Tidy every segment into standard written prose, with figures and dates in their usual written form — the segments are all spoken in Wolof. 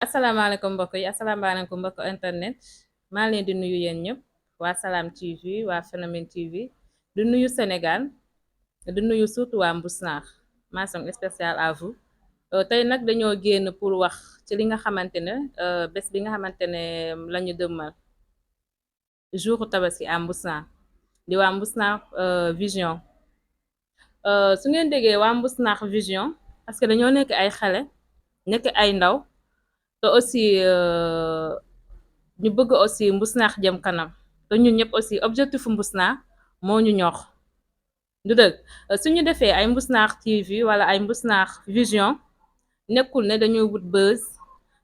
asalaamaaleykum mbokk yi asalaamaaleykum mbokk internet maa leen di nuyu yéen ñëpp waa Salam TV waa Phénomène TV di nuyu Sénégal di nuyu surtout waa Mbousnakh mention spéciale à vous. Tey nag dañoo génn pour wax ci li nga xamante ne bés bi nga xamante ne la ñu dëmmal jouru tabaski à Mbousnakh di waa Mbousnakh Vision. Su ngeen déggee waa Mbousnakh Vision parce que dañoo nekk ay xale nekk ay ndaw te aussi ñu bëgg aussi Mbousnakh jëm kanam te ñun ñëpp aussi objectif Mbousnakh moo ñu ñor du dëgg. Suñu defee ay Mbousnakh TV wala ay Mbousnakh Vision nekkul ne dañuy wut buzz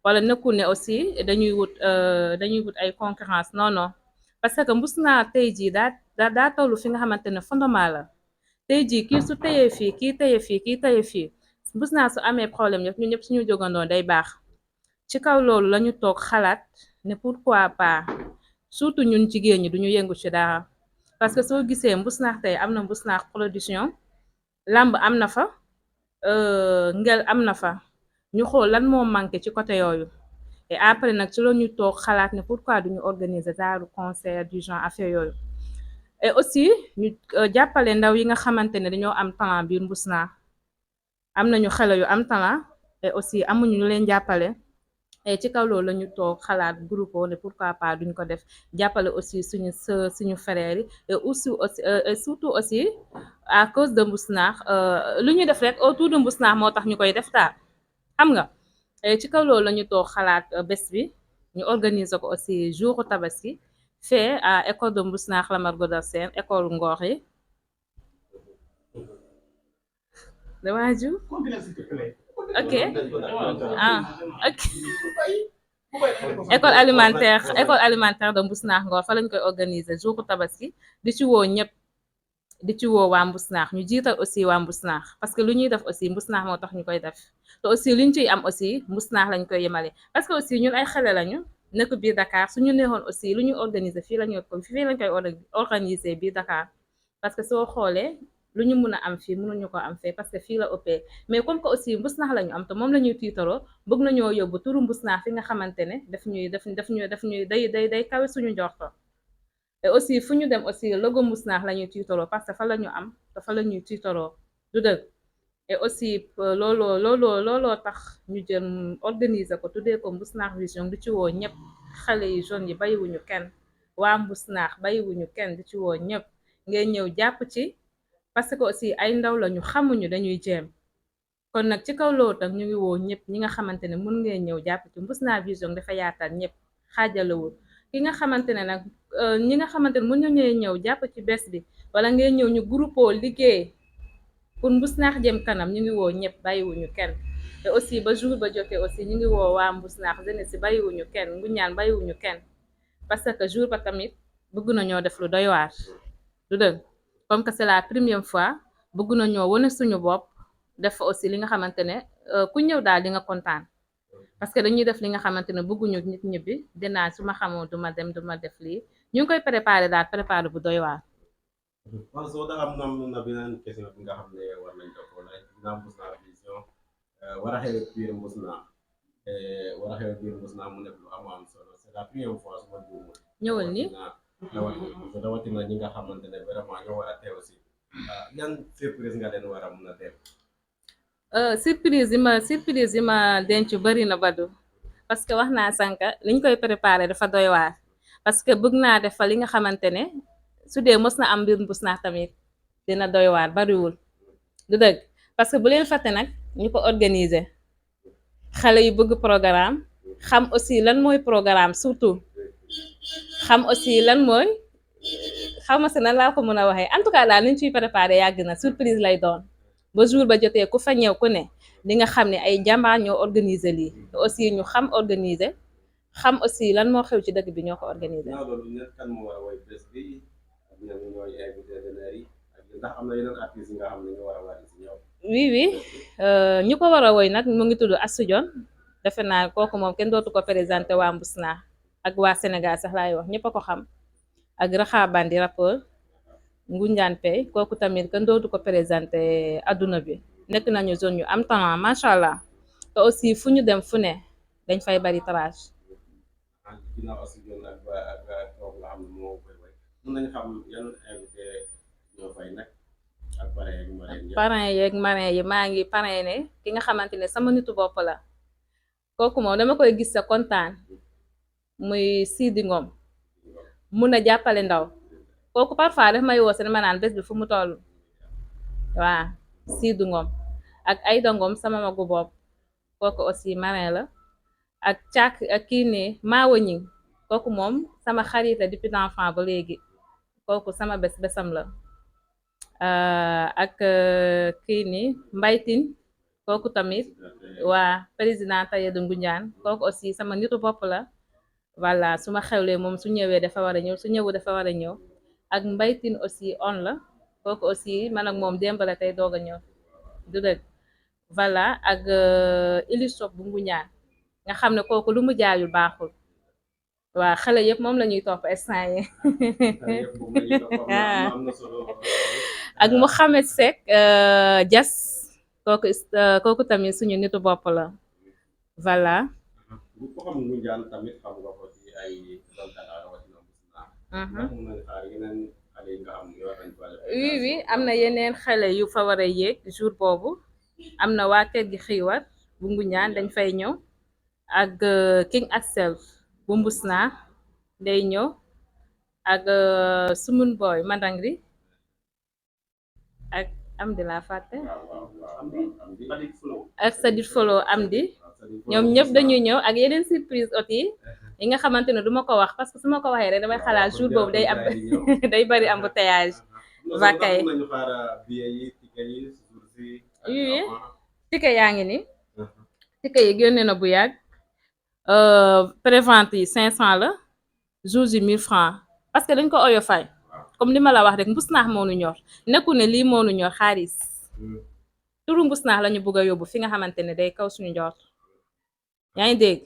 wala nekkul ne aussi dañuy wut ay concurrence non non parce que Mbousnakh tey jii daa tollu fi nga xamante ne fondement la. tey jii kii su tëyee fii kii tëye fii kii tëye fii Mbousnakh su amee problème yëpp ñun ñëpp suñu jógandoo day baax. Ci kaw loolu lañu toog xalaat ne pourquoi pas surtout ñun jigéen ñi duñu yëngu ci dara parce que soo gisee Mbousnakh tey am na Mbousnakh production làmb am na fa ngel am na fa ñu xool lan moo manqué ci côté yooyu et après nag ci la ñu toog xalaat ne pourquoi duñu organiser genre concert du genre affaire yooyu et aussi ñu jàppale ndaw yi nga xamante ne dañoo am talent biir Mbousnakh am nañu xale yu am talent et aussi amuñu ñu leen jàppale. Et ci kaw loolu la ñu toog xalaat groupe ne pourquoi pas duñ ko def jàppale aussi suñu sœur suñu frères yi et aussi et surtout aussi à cause de Mbousnakh lu ñu def rek autour de Mbousnakh moo tax ñu koy def daal xam nga. Et ci kaw loolu la ñu toog xalaat bés bi ñu organiser ko aussi jour tabaski fait à école de Mbousnakh Lamar Godar Sène école Ngor yi damaa ju ok ah ok école alimentaire de Mbousnakh Ngor fa lañ koy organiser jour tabaski di ci woo ñëpp di ci woo waa Mbousnakh ñu jiital aussi waa Mbousnakh parce que lu ñuy def aussi Mbousnakh moo tax ñu koy def te aussi luñ ciy am aussi Mbousnakh lañ koy yemale parce que aussi ñun ay xale lañu nekk biir Dakar suñu neexoon aussi lu ñuy organiser fii lañ koy organiser biir Dakar parce que soo xoolee lu ñu mun a am fii mënuñu ko am fee parce que fii la ëppee mais comme que aussi Mbousnakh la ñu am te moom la ñuy tiitaroo bëgg nañoo yóbbu turu Mbousnakh fi nga xamante ne daf ñuy day kawe suñu njorto et aussi fu ñu dem aussi logo Mbousnakh la ñuy tiitaroo parce que fa la ñu am te fa la ñuy tiitaroo du dëgg. Et aussi looloo tax ñu jël organiser ko tuddee ko Mbousnakh Vision di ci woo ñëpp xale yi jeunes yi bàyyiwuñu kenn waa Mbousnakh bàyyiwuñu kenn di ci woo ñëpp ngay ñëw jàpp ci. Parce que aussi ay ndaw lañu xamuñu dañuy jéem kon nag ci kaw loolu tak ñu ngi woo ñëpp ñi nga xamante ne mën ngeen ñëw jàpp ci Mbousnakh Vision dafa yaatal ñëpp xaajalewul ki nga xamante ne nag ñi nga xamante ne mën nañu ñëw jàpp ci bés bi wala ngeen ñëw ñu groupe liggéey pour Mbousnakh jëm kanam ñu ngi woo ñëpp bàyyiwuñu kenn te aussi ba jour ba jotee aussi ñu ngi woo waa Mbousnakh jeunesse si bàyyiwuñu kenn ngu ñaan bàyyiwuñu kenn parce que jour ba tamit bëgg nañoo def lu doy waar du dëgg. Comme que c'est la première fois bëgg nañoo wane suñu bopp def fa aussi li nga xamante ne ku ñëw daal di nga kontaan parce que dañuy def li nga xamante ne bëgguñu nit ñibbi dinaa su ma xamoo duma dem duma def lii ñu ngi koy préparer daal préparer bu doy waar. waaw soo da am na beneen question bi nga xam ne war nañ ko laaj ginnaaw Mbousnakh Vision war a xew biir Mbousnakh mu nekk lu am solo c'est la première fois su ma juumul ñëwal ni rawatina ñi nga xamante ne vraiment ñoo war a teew si yan surprise nga leen war a mun a teew. surprise yi ma denc bari na Badou parce que wax naa sànq liñ koy préparer dafa doy waar parce que bëgg naa def fa li nga xamante ne su dee mës na am biir Mbousnakh tamit dina doy waar bariwul du dëgg parce que bu leen fàtte nag ñu ko organiser xale yu bëgg programme xam aussi lan mooy programme surtout xam aussi lan mooy xaw ma si nan laa ko mën a waxee en tout cas daal niñ ciy préparé yàgg na surprise lay doon ba jour ba jotee ku fa ñëw ku ne di nga xam ne ay jàmbaar ñoo organiser lii te aussi ñu xam organiser xam aussi lan moo xew ci dëkk bi ñoo ko organiser. kan moo war a woy bés bi ak ñoom ñooy invité d'honneur yi ak ndax am na yeneen artistes yi nga xam ne ñu war a war si ñëw. oui ñu ko war a woy nag mu ngi tudd Astou Dione defe naa kooku moom kenn dootu ko présenté waa Mbousnakh ak waa Sénégal sax laay wax ñëpp a ko xam ak Raxa Bandi rappeur Ngunjaan Pay kooku tamit kenn dootu ko présenté adduna bi nekk nañu zone yu am talent macha allah te aussi fu ñu dem fu ne dañ fay bari trash. ginnaaw aussi yoon ak toog nga xam ne moo koy way mën nañu xam yan invité ñoo fay nekk ak parrain ak marraine yi. parrain yeeg marraine yi maa ngi parrainé ki nga xamante ne sama nitu bopp la kooku moom dama koy gis sa kontaan muy Sidi Ngom mun a jàppale ndaw kooku parfois daf may woo si dama naan bés bi fu mu toll waa Sidi Ngom ak Aïda Ngom sama magu bopp kooku aussi marraine la ak càkk ak kii ne Maawa Ñing kooku moom sama xarit la depuis l'enfant ba léegi kooku sama bésam la ak kii ni mbaytin kooku tamit waa président Tayeda Ngoundiane kooku aussi sama nitu bopp la voilà su ma xewlee moom su ñëwee dafa war a ñëw su ñëwu dafa war a ñëw ak mbaytin aussi on la kooku aussi man ak moom démb la tey doog a ñëw du dëgg voilà ak Ilisop bu Ngoundiane nga xam ne kooku lu mu jaayul baaxul waa xale yëpp moom la ñuy topp instant yi ak Mouhamed Seck Dias kooku tamit suñu nitu bopp la voilà. bu ko xam Ngoundiane tamit xam nga ko ci ay Dakar rawatina oui oui am na yeneen xale yu fa war a yéeg jour boobu am na waa kër gi xiiwat bu Ngoundiane dañ fay ñëw ak King Axel bu Mbusnaa day ñëw ak Sumun Boy Madangri ak Amdi la fàtte ak Sadit Folo Amdi ñoom ñëpp dañuy ñëw ak yeneen surprise oti yi nga xamante ne duma ko wax parce que su ma ko waxee rek damay xalaat jour boobu day am day bari embouteillage vakay oui ticket yaa ngi ni ticket yi génne na bu yàgg prévente yi 500 la jours yi 1000 francs parce que dañ ko oyo fay comme li ma la wax rek Mbusnaax moo nu ñor nekku ne lii moo nu ñor xaalis turu Mbusnaax la ñu bëgg a yóbbu fi nga xamante ne day kaw suñu njort yaa ngi dégg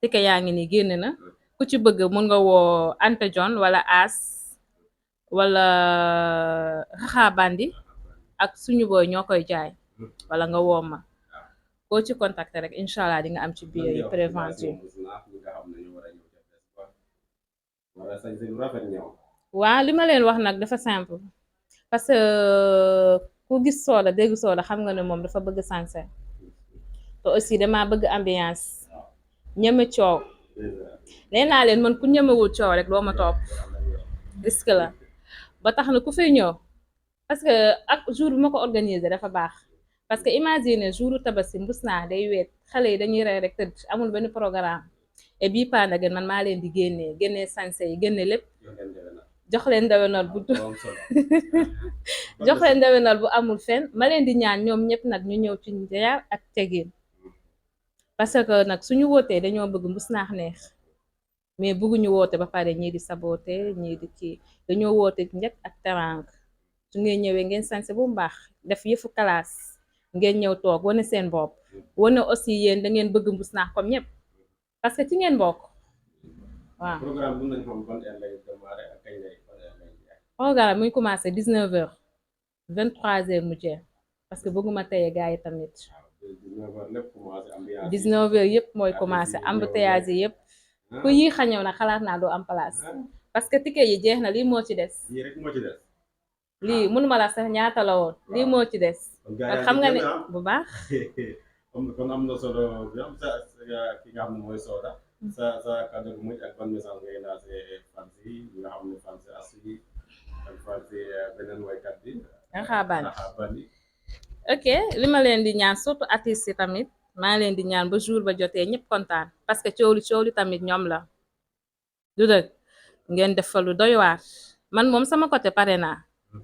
ticket yaa ngi ni génn na ku ci bëgg mun nga woo Anta John wala As wala Xaxa Bandi ak suñu booy ñoo koy jaay wala nga woo ma koo ci contacter rek incha allah di nga am ci biir yi prévente yi waaw li ma leen wax nag dafa simple parce que ku gis Soda dégg Soda xam nga ne moom dafa bëgg sanse te aussi dama bëgg ambiance ñeme coow nee naa leen man ku ñemewul coow rek doo ma topp risque la ba tax na ku fay ñëw parce que ak jour bi ma ko organiser dafa baax parce que imagine jouru Tabaski Mbusnaax day weet xale yi dañuy rey rek tëdd amul benn programme et bii panda gen man maa leen di génnee sanse yi génne lépp jox leen ndewenal bu jox leen ndewenal bu amul fenn ma leen di ñaan ñoom ñëpp nag ñu ñëw ci njaar ak tegin parce que nag suñu wootee dañoo bëgg Mbusnaax neex mais bëgguñu woote ba pare ñii di sabote ñii di kii dañoo woote njëkk ak terang su ngeen ñëwee ngeen sanse bu mbaax def yëfu classe ngeen ñëw toog wane seen bopp wane aussi yéen da ngeen bëgg Mbusnaax comme ñëpp parce que ci ngeen bokk waaw. programme bu nañ xam ban heure lay démarrer ak kañ lay programme muy commencé 19h 23h mu jeex parce que bëgguma teye gars yi tamit 19h yëpp mooy commencé embouteillage yi yëpp ku yi xañëw na xalaat naa doo am place parce que ticket yi jeex na lii moo ci des lii mënuma la sax ñaata la woon lii moo ci des xam nga ne bu baax kon am na solo bi am sa ki nga xam ne mooy Soda sa kàddu bu mujj ak ban message ngay lancé fans yi nga xam ne fans Astou ak fans beneen waykat bi Xaxa Bandi ok li ma leen di ñaan surtout artistes yi tamit maa leen di ñaan ba jour ba jotee ñëpp kontaan parce que coow li tamit ñoom la du dëgg ngeen def fa lu doy waar man moom sama côté pare naa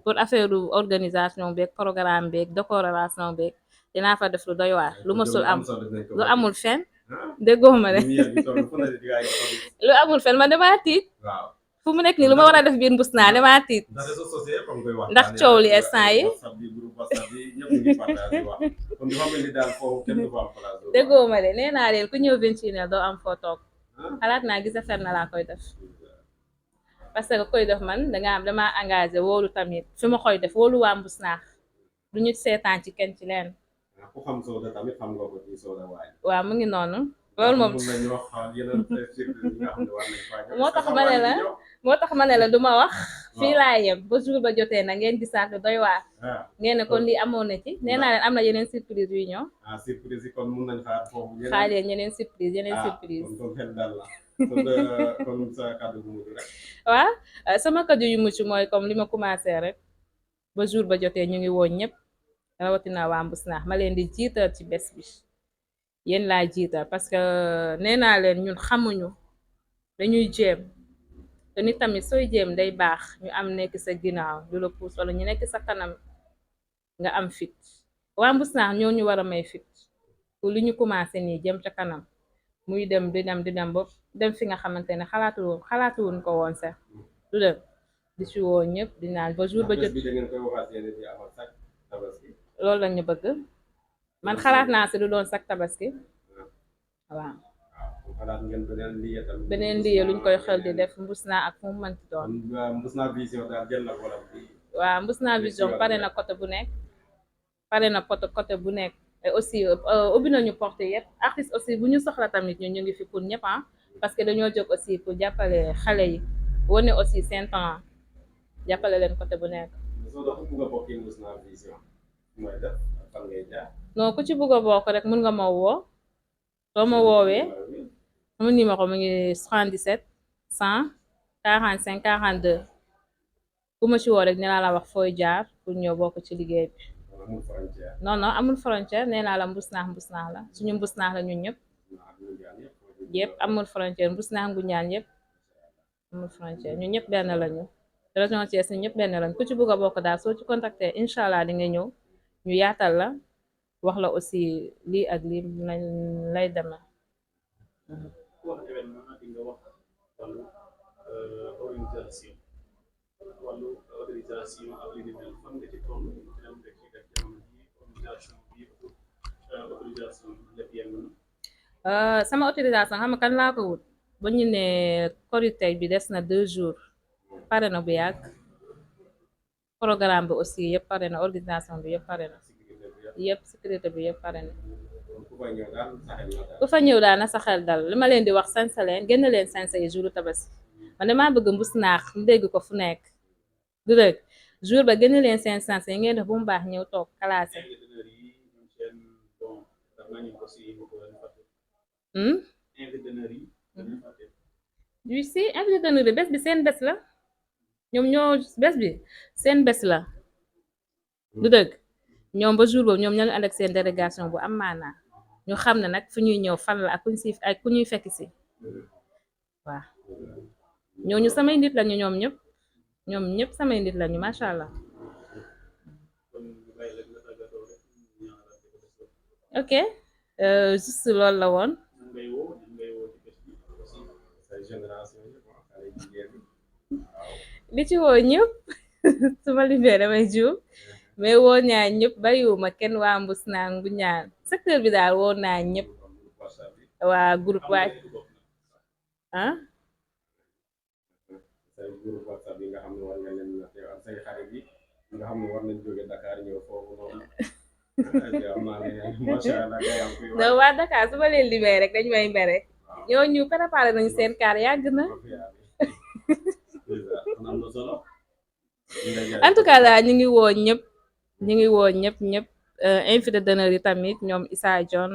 pour affaire organisation beeg programme beeg décoration beeg dinaa fa def lu doy waar lu mësul am lu amul fenn déggoo ma de lu amul fenn man damaa tiit fu mu nekk nii lu ma war a def biir Mbusnaax damaa tiit ndax coow li instant yi déggoo ma de nee naa leen ku ñëw 21h doo am foo toog xalaat naa gisa fer na laa koy def parce que koy def man dama engagé wóolu tamit fi ma koy def wóolu waa Mbusnaax du ñu seetaan ci kenn ci leen waaw mu ngi noonu loolu moom mun nañu wax yeneen surprise yi nga xam ne war nañ faa ñëw. moo tax ma ne la moo tax ma ne la du ma wax fii laa yem ba jour ba jotee nag ngeen gisaat lu doy waar ngeen ne kon lii amoon na ci nee naa leen am na yeneen surprise yu ñëw surprise yi kon mun nañ xaar foofu xaar leen yeneen surprise kon xel dal la kon sa kàddu gu mujj rek waaw sama kàddu yu mucc mooy comme li ma commencé rek ba jour ba jotee ñu ngi woon ñëpp rawatina waa Mbousnakh ma leen di jiital ci bés bi yéen laa jiital parce que nee naa leen ñun xamuñu dañuy jéem te nit tamit sooy jéem day baax ñu am nekk sa ginnaaw du la puus wala ñu nekk sa kanam nga am fit waa Mbousnakh ñoo ñu war a may fit pour li ñu commencé nii jëm ca kanam muy dem di dem ba dem fi nga xamante ne xalaatuwuñ ko woon sax du dem di ci woo ñëpp di naan ba jour ba jot loolu lañu bëgg man xalaat naa si lu doon sax tabaski waaw beneen lieu luñ koy xel di def Mbousnakh ak fu mu mënti doon waaw Mbousnakh Vision pare na côté bu nekk côté bu nekk et aussi ubbi nañu porte yëpp artiste aussi bu ñu soxla tamit ñu ngi fi pour ñëpp parce que dañoo jóg aussi pour jàppale xale yi wane aussi seen temps jàppale leen côté bu nekk non ku ci bëgg a bokk rek mun nga ma woo soo ma woowee sama numéro mu ngi 77 100 45 42 ku ma ci woo rek nee naa la wax fooy jaar pour ñëw bokk ci liggéey bi non amul frontière nee naa la Mbousnakh la suñu Mbousnakh la ñun ñëpp yëpp amul frontière Mbousnakh Ngoundiane yëpp amul frontière ñun ñëpp benn lañu région Thiès ñun ñëpp benn lañu ku ci bëgg a bokk daal soo ci contacté incha allah di nga ñëw ñu yaatal la wax la aussi lii ak lii lay demee. wax événement di nga wax wàllu organisation ak li ni mel fan nga ci toll ci lan nga ci def jamono ji organisation bi lépp yem na sama autorisation xam nga kan laa ko wut ba ñu ne Korité bi des na 2 jours pare na bu yàgg programme bi aussi yëpp pare na organisation bi yëpp pare na yëpp sécurité bi yëpp pare na ku fa ñëw daal na sa xel dal li ma leen di wax sanse leen génn leen sanse yi jour tabaski man damaa bëgg Mbousnakh mu dégg ko fu nekk du dëgg jour ba génn leen seen sanse yi ngeen def bu mu baax ñëw toog classé yu si invité d'honneur bi bés bi seen bés la ñoom ñoo bés bi seen bés la du dëgg ñoom ba jour boobu ñoom ñoo ànd ak seen délégation bu am maanaa ñu xam ne nag fu ñuy ñëw fan la ak ku ñuy fekk si waaw ñooñu samay nit lañu ñoom ñëpp samay nit lañu macha allah ok juste loolu la woon li ci woo ñëpp su ma limee damay juum mais woo naa ñëpp bàyyiwuma kenn waa Mbousnakh Ngoundiane secteur bi daal woo naa ñëpp waa groupe waay non waa Dakar su ma leen limee rek dañ may mere ñooñu préparé nañu seen kaar yàgg na en tout cas daal ñu ngi woo ñëpp invité d'honneur yi tamit ñoom Issa John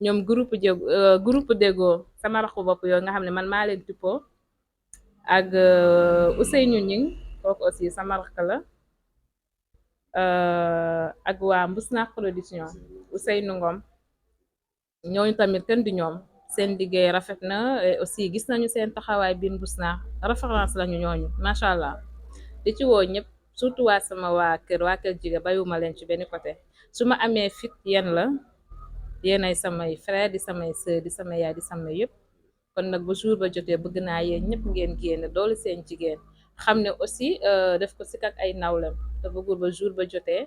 ñoom groupe Déggo sama raxu bopp yoo nga xam ne man maa leen tippoo ak Ousseynou Ñing kooku aussi sama rax la ak waa Mbousnakh production Ousseynou Ngom ñooñu tamit kenn du ñoom seen liggéey rafet na aussi gis nañu seen taxawaay biir Mbousnakh référence lañu ñooñu macha allah di ci woo ñëpp surtout waa sama waa kër jiga bayuma leen ci benn côté su ma amee fit yéen la yéenay samay frère di samay sœur di samay yaay di samay yëpp kon nag ba jour ba jotee bëgg naa yéen ñëpp ngeen génn doolu seen jigéen xam ne aussi def ko si ak ay nawlem te bëggul ba jour ba jotee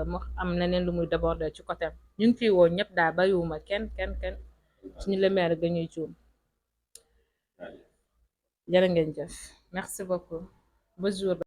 mu am leneen lu muy déborder ci côté ñu ngi ciy woo ñëpp daal bayuma kenn suñu lemee rek dañuy juum jërë ngeen jëf merci beaucoup ba jour